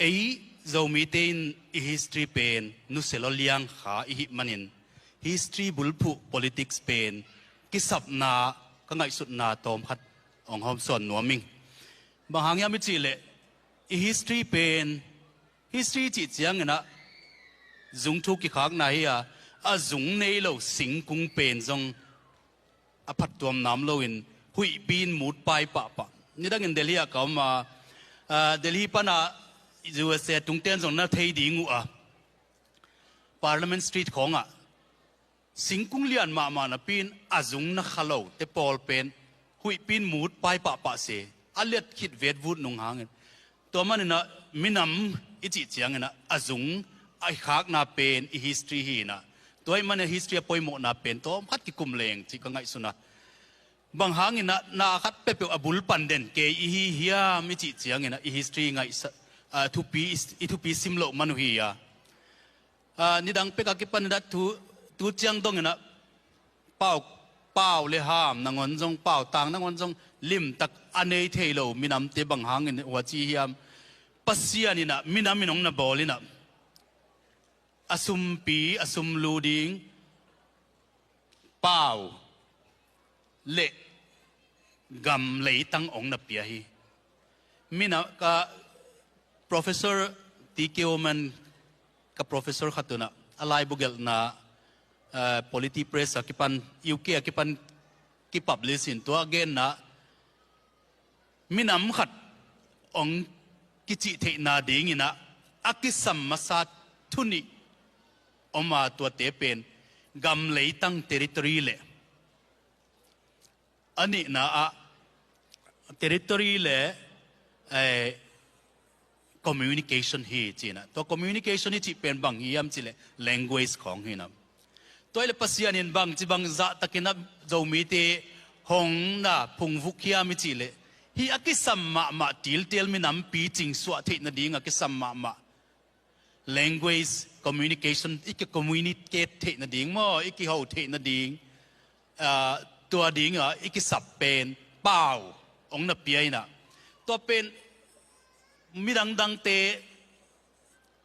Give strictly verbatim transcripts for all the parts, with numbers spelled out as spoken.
Ei Zomite in i history pen nusia lua liang kha i hih manin, history bulphuh politics pen kisapna ka ngaihsutna tawm khat hong hawmsawn nuam ing. Bang hang hiam i cih leh, i history pen, history cih ciangin ah zung thu kikhakna hi a, a zung nei lo singkung pen zong a phattuam nam loin huihpi in mut pai pahpah. Nidangin Delhi ah ka om a, ah, Delhi pan a U S A tungten zong na thei ding uh a, Parliament Street khawngah singkung lian mahmah napi in a zung na kha lote pawl pen huihpi in mut pai pahpah se, a liat khit vetvut nung hangin. Tua manin ah minam i cih ciangin ah a zung a i khakna pen i history hi in ah, tua ahih manin history a poimawhna pen tawm khat kikum leng cih ka ngaihsun a. Bang hangin ah na khat peuhpeuh a bul pan den kei i hi hiam i cih ciangin ah i history ngaihsa, ah, thupi, i thupi sim loh man uh hi a. Ah, nidang pek a kipan in ah tu, tu ciang dongin ah pau, pau le ham nangawn zong, pau tang nangawn zong limtak a nei thei lo minamte bang hangin huaci hiam? Pasian in ah minam in hong na bawl in ah, a sumpi, a sumlu ding pau le gam leitang hong na pia hi. Minam ka Professor T K Oman, ka professor khat un ah, a laibu gelhna, eh, Polity Press a kipan, U K a kipan kipublish in tua a genna, minam khat hong kicih theihna dingin ah a kisam masa thu nih om a, tuate pen gam leitang, territory, le a nihna ah territory le, eh, communication hi ci in ah. Tua communication i cih pen bang hiam cih leh language khawng hi in ah. Tua ahih leh Pasian in bangci bang zahtakin ah Zomite hong na phungvuk hiam i cih leh, hih a kisam mahmah tiltel minam picing suah theih nading a kisam mahmah language communication, i ki communicate theih nading maw, i kiho theih nading, ah, tua ding ah i kisap pen pau hong na pia in ah. Tua pen midang dangte,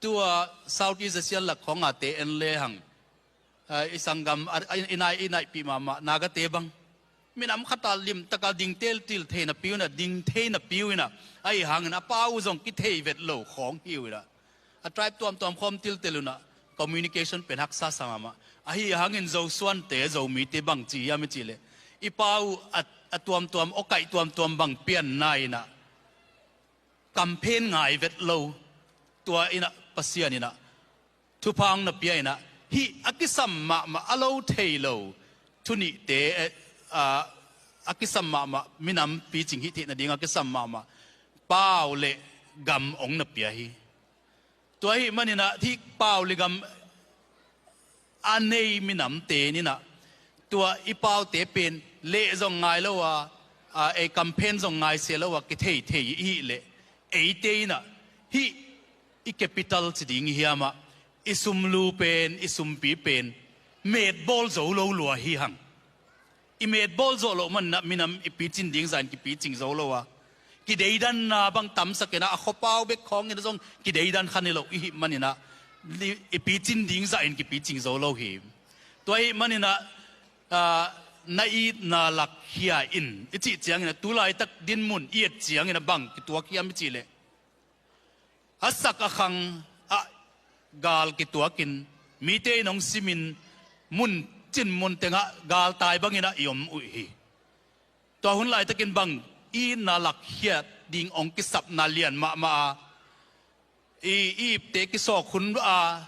tua Southeast Asian lak khawng a te en lehang, ah, i sanggam, ah, i, i nai, i naihpih mahmah Nagate bang minam khat a limtak a ding teltel thei napi uh in ah, ding thei napi uh in ah, ahih hangin a pau zong kithei vet lo khawng hi uh in ah, a tribe tuamtuam khawm tiltel un ah communication pen haksa sa mahmah. Ahih hangin Zosuante, Zomite bangci hiam i cih leh, i pau a, a tuamtuam, awkaih tuamtuam bang pianna in ah campaign ngai vet lo, tua in ah Pasian in ah thupha hong na pia in ah, hih a kisam mahmah, a lo thei lo thu nihte, eh, ah, a kisam mahmah minam picing hih theih nading a kisam mahmah pau le gam hong na pia hi. Tua ahih manin ah hih pau le gam a nei minamte in ah tua i paute pen leh zong ngai lo a, a, ei campaign zong ngai se lo a kithei thei i hih leh, eite in ah hih i capital ci ding i hiam ah, i sumlu pen, i sumpi pen metbawl zo lo lua hi hang. I metbawl zawh loh manin ah minam i picin ding zah in kipicing zo lo a, kideidanna bang tamsak in ah, a khuapau bek khawng in ah zong kideidan kha hi lo i hih manin ah, i, i picin ding zah in kipicing zo lo hi. Tua ahih manin ah, ah, na itna lakkhia in i cih ciangin ah, tu laitak dinmun i et ciangin ah bang kituak hiam i cih leh, a sak a khang ah gal kituakin, mite in hong simin, mun cin mun tengah galtai bangin ah i om uh hi. Tua hun laitakin bang i itna lakkhiat ding hong kisapna lian mahmah a, i, i ipte kisawk hun a,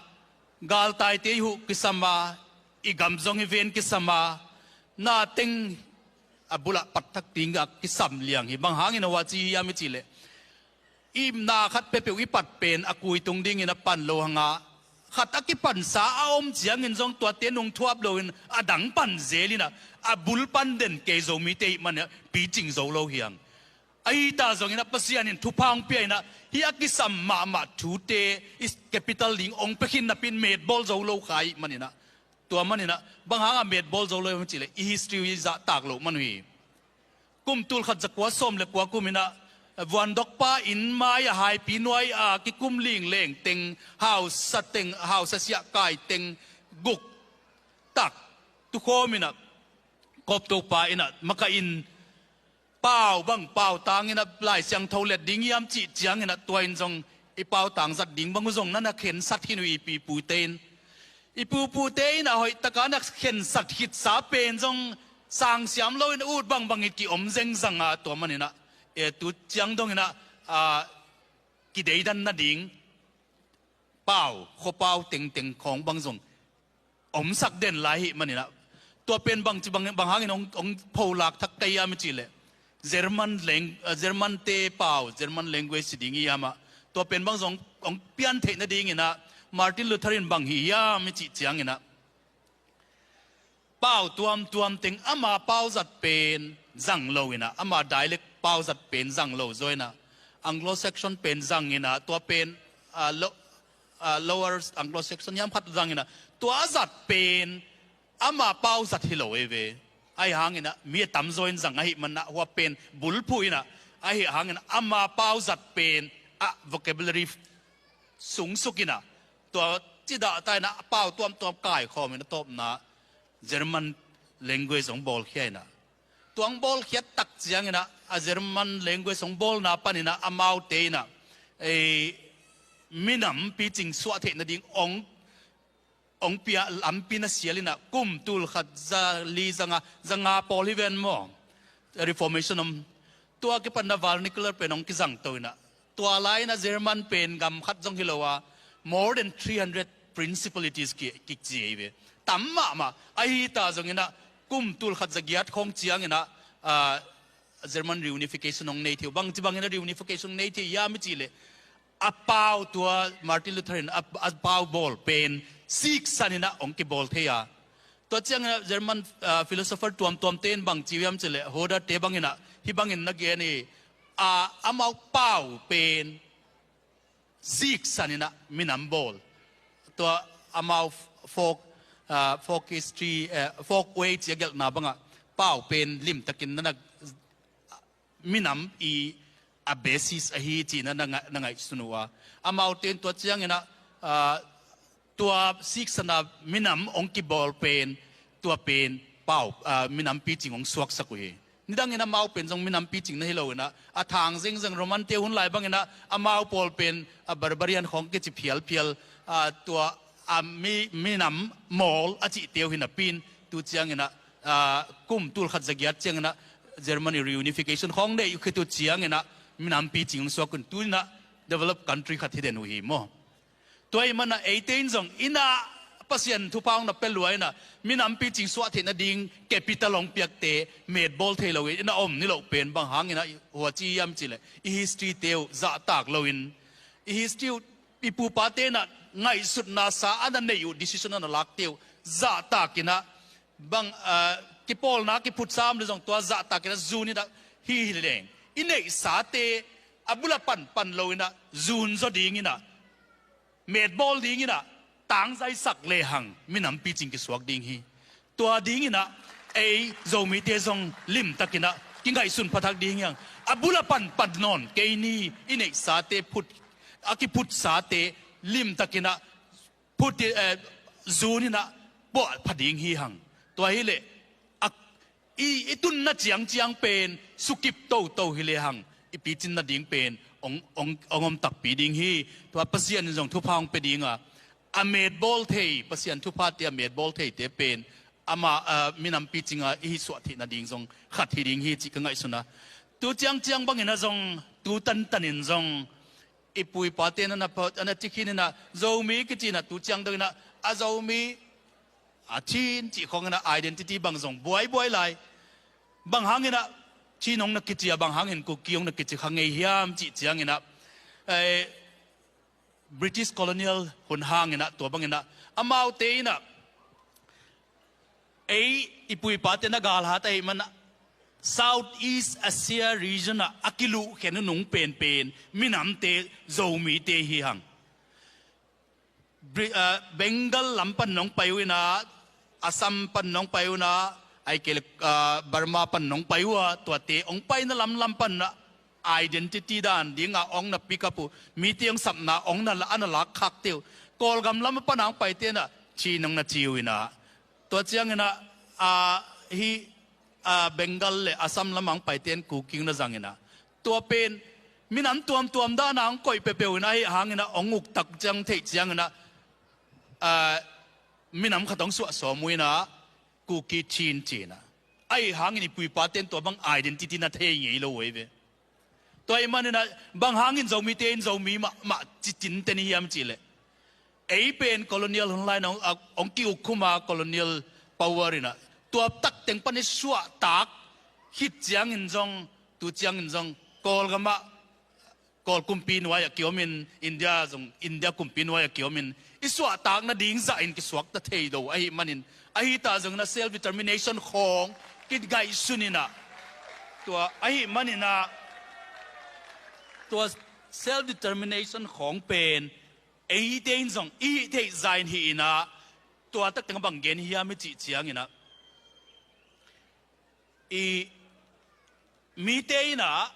galtaite i huh kisam a, i gam zong i ven kisam a, na teng a bulah patthak ding a kisam liang hi. Bang hangin a huaci hiam i cih leh, i ipna khat peuhpeuh i pat pen a kui tung dingin a pan lo hang a, khat a kipansa a om ciangin zong tuate nungthuap loin a dang pan zel in ah, a bul pan den kei Zomite i hih manin ah picing zo lo hi hang. Ahi ta zongin ah Pasian in thupha hong pia in ah, hih a kisam mahmah thute i capital ding hong pia khin napi in metbawl zo lo kha i hih manin ah, tua manin ah bang hang a metbawl zo lo hiam cih leh, i history i zahtak loh man uh hi. Kum tul khat za kua sawm le kua kum in ah, Vuandokpa inn mai-ah haipi nuai-a kikum lingleng teng, hausa teng, hausa siahkai teng guk tak tukhawm inah, Kawptopa inah makaih in, pau bang, pautang inah Lai Siangtho let ding hiam cih ciang inah, tua in zong i pautang zat ding bang uh zong na na khensat khin uh i pu i pute in. I pu i pute inah hoih taka na khensat khitsa pen zong sangsiam lo in ut bangbang hi ki-om zengzang a, tua man inah, e, tu ciang dong inah, a, kideidan nading pau, khuapau tengteng khawng bang zong omsak den lai hi man inah, tua pen bang ci bang, bang hangin hong, hong pholak thak ka hiam i cih leh, German lang-, eh, German te pau, German language ci ding hiam ah, tua pen bang zong hong pian theih nading inah Martin Luther in bang hi hiam i cih ciang inah, pau tuamtuam teng ama pauzat pen zang lo inah, ama dialect pauzat pen zang lo zaw inah, Anglo-Saxon pen zang inah, tua pen, ah, lo-, ah, Lower Anglo-Saxon hiam khat zang inah, tua a zat pen ama pauzat hi lo ei ve. Ahi hang inah mi a tamzaw in zang ahih man inah, hua pen bulphuh inah, ahi hang inah ama pauzat pen a vocabulary sungsuk inah, tua cidahta inah pau tuamtuam kaikhawm inah, tawpna German language hong bawlkhia inah, tua hong bawlkhiat tak ciang inah, a German language hong bawlna pan inah amaute inah, ei, minam picing suah theih nading hong, hong pia, lampi na sial inah, kum tul khat za li, za nga, za nga pawl hi ven maw, Reformation om. Tua kipan inah vernacular pen hong kizangto inah, tua lai inah German pen gam khat zong hi lo a, more than three hundred principalities ki, kici ei ve. Tam mahmah. Ahi ta zong inah, kum tul khat za giat khawng ciang inah, ah, German reunification hong nei thei uh. Bang ci bang inah reunification hong nei thei hiam i cih leh, a pau, tua Martin Luther in a, a pau bawl pen siksan inah hong kibawl thei a. Tua ciang inah German, ah, philosopher tuamtuamte in bang ci uh hiam cih leh, Hodder te bang inah hih bangin na gen hi, a, amau pau pen siksan inah minam bawl. Tua amau folk, ah, folk history, eh, folk way ci a gelhna bangah, pau pen limtakin na na minam i a basis ahi cih na, na ngai-, na ngaihsun uh a. Amaute in tua ciang inah, ah, tua siksana minam hong kibawl pen, tua pen pau, ah, minam picing hong suaksak uh hi. Nidang inah amau pen zong minam picing na hi lo inah, a thang zengzeng Roman te hun lai bang inah amau pawl pen, ah, barbarian khawng kici phialphial, ah, tua, ah, mi, minam mawl a cihte uh hi napi in, tu ciang inah, ah, kum tul khat za giat ciang inah Germany reunification khawng nei uh khit uh ciang inah minam picing hong suak un, tu inah developed country khat hi den uh hi maw. Tua ahih man inah eite in zong inah Pasian thupha hong na pia lua inah minam picing suah theih nading capital hong piakte metbawl thei lo inah om ni loh pen bang hang inah hua ci hiam cih leh, i history te uh zahtak lo in, i history uh, i pupate inah ngaihsutna sa a na neih uh, decision a na lakte uh zahtak inah, bang, ah, kipawlna kiphutsa om leh zong tua zahtak inah zun inah, hi hi leng i neihsate a bul a panpan lo inah zun zaw ding inah, metbawl ding inah, tangzaisak lehang minam picing kisuak ding hi. Tua ding inah ei Zomite zong limtak inah kingaihsun pha thak ding hi hang. A bul a panpan nawn kei ni, i neihsate phut, a kiphutsate limtak inah phut, eh, zun inah puah pha ding hi hang. Tua hi leh, a, i, i tunna ciangciang pen sukip toto hi lehang, i picin nading pen hong, hong, hong om takpi ding hi. Tua Pasian in zong thupha hong pia ding a, a metbawl thei, Pasian thuphate a metbawl theite pen ama, ah, minam picing a i hi suah theih nading zong khat hi ding hi cih ka ngaihsun a. Tu ciangciang bang inah zong, tu tantan in zong, i pu i pate na na pha-, a na ci khin inah, Zomi kici inah tu ciang dong inah, a Zomi, a Chin cih khawng inah identity bang zong buaibuai lai. Bang hang inah Chin hong na kici a, bang hangin Kuki hong na kici kha ngei hiam cih ciang inah, eh, British colonial hun hang inah, tua bang inah amaute inah, ei, i pu i pate na galhat ahih man inah, South East Asia region ah a kiluhkhen uh nung penpen minamte, Zomite hi hang. Bri-, ah, Bengal lam pan nong pai uh inah, Assam pan nong pai uh inah, ahih kei leh, ah, Burma pan nong pai uh a, tuate hong paina lamlam pan inah identity dan dingah ong na pick up uh, mite ong sapna ong na, a na lak khak teuh. Kawlgam lam a pana ong paite inah Chin ong na ci uh inah. Tua cianginah a, hih a, Bengal le Assam lamah ong paite in Kuki ong na zang inah. Tua pen minam tuamtuam dana ong koih peuhpeuh inah, ahi hanginah ong uktak ciang theih cianginah a, minam khat ong suah sawm uh inah Kuki Chin ci inah. Ahi hangin i pu i pate in tua bang identity na thei ngei lo uh ei ve. Tua ahih maninah bang hangin Zomite in Zomi mahmah ci tinten i hiam cihleh, ei pen colonial hun lai-in ong, a, ong ki-ukkhum a, colonial power inah tua tak teng pan i suahtak khit ciangin zong, tu ciangin zong Kawlgamah Kawl kumpi nuai-ah kiomin, India zong, India kumpi nuai-ah kiomin, i suahtak nading zahin kisuakta thei lo ahih manin, ahi ta zongin a self determination khawng kingaihsun inah. Tua ahih maninah, tua self determination khawng pen eite in zong i hih theih zahin hih inah, tua tak tengah bang gen hiam i cih cianginah, i mite inah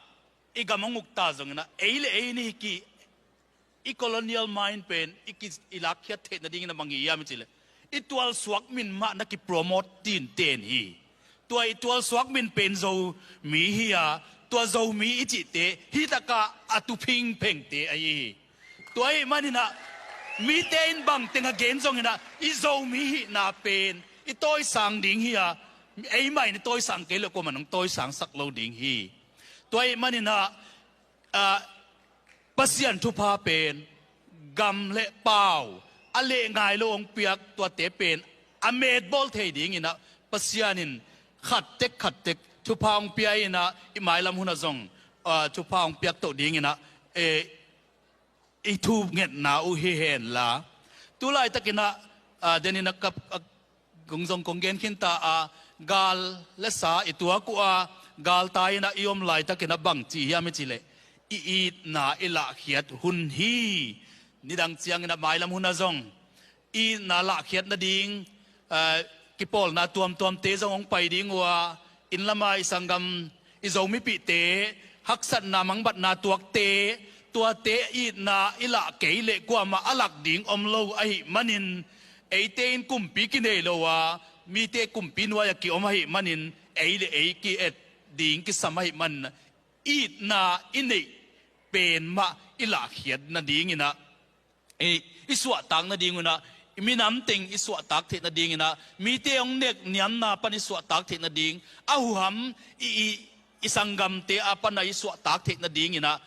i gam ong ukta zonginah, ei le ei ni hi ki, i colonial mind pen i ki, i lakkhiat theih nadingin a bang hi hiam i cihleh, i tualsuak min mah na ki promote tinten hi. Tua i tualsuak min pen Zomi hi a, tua Zomi i cihte hi takah a tu phingphengte ahi hi. Tua ahih maninah mite in bang tengah gen zonginah i Zomi hihna pen i tawisang ding hi a, eimah in i tawisang kei le kuamah in ong tawisangsak lo ding hi. Tua ahih maninah, ah, Pasian thupha pen gam le pau a leh ngai lo ong piak tuate pen a metbawl thei dinginah Pasian in khattek khattek thupha ong pia inah i mailam hunah zong, ah, thupha ong piak toh dinginah, eh, i thungetna uh hi henla. Tu laitakinah, ah, deninah ka, ah, kong zong kong gen khinta a, gal le sa i tuak uh a, galtai inah i om laitakinah bang ci hiam i cihleh, i itna i lahkhiat hun hi. Nidang cianginah mailam hunah zong i itna lahkhiat nading, eh, kipawlna tuamtuamte zong hong pai ding uh a, inn lama i sanggam i Zomipihte haksatna mangbatna tuakte, tuate itna i lah kei leh kuamah a lak ding om lo ahih manin, eite in kumpi kinei lo a, mite kumpi nuai-ah ki-om ahih manin, ei le ei ki-et ding kisam ahih manin, itna i neih pen mah i lahkhiat nadinginah, i, i suahtak nadingunah, i minam teng i suahtak theih nadinginah, mite hong nek niamna pan i suahtak theih nading, a huham i, i, i sanggamte a pana i suahtak theih nadinginah,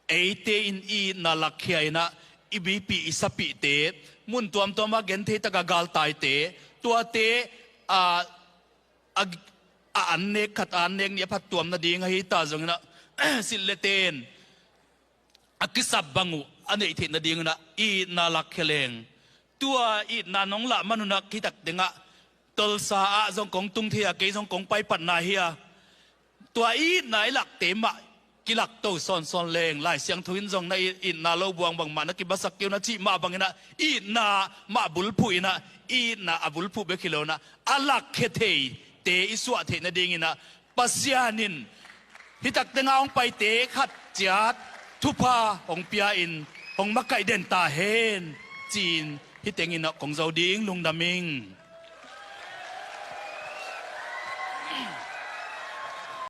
eite in i itna lakkhia inah, i bipih i sapihte, mun tuamtuama genthei taka galtaite, tuate, a, a, a an nek khat, a an nek nih a phattuam nading ahi ta zonginah, silh le ten a kisap bang uh a neih theih nadinginah i itna lakkhia leng. Tua itna nong lah manunah kitak tengah Tulsa ah zong kong tung thei a, kei zong kong paipatna hi a. Tua itna i lakte mah kilakto sawnsawn leng, Lai Siangtho in zong na it, itna lo buang bangmah na kibasak kei uh na cih mah banginah, itna mah bulphuh inah, itna a bulphuh bek hi lo inah, a lakkhia theite i suah theih nadinginah, Pasian in hih tak tengah hong paite khat ciat thupha hong pia-in hong makaih den ta hen, ci-in hih tenginah kong zo ding, lungdam ing.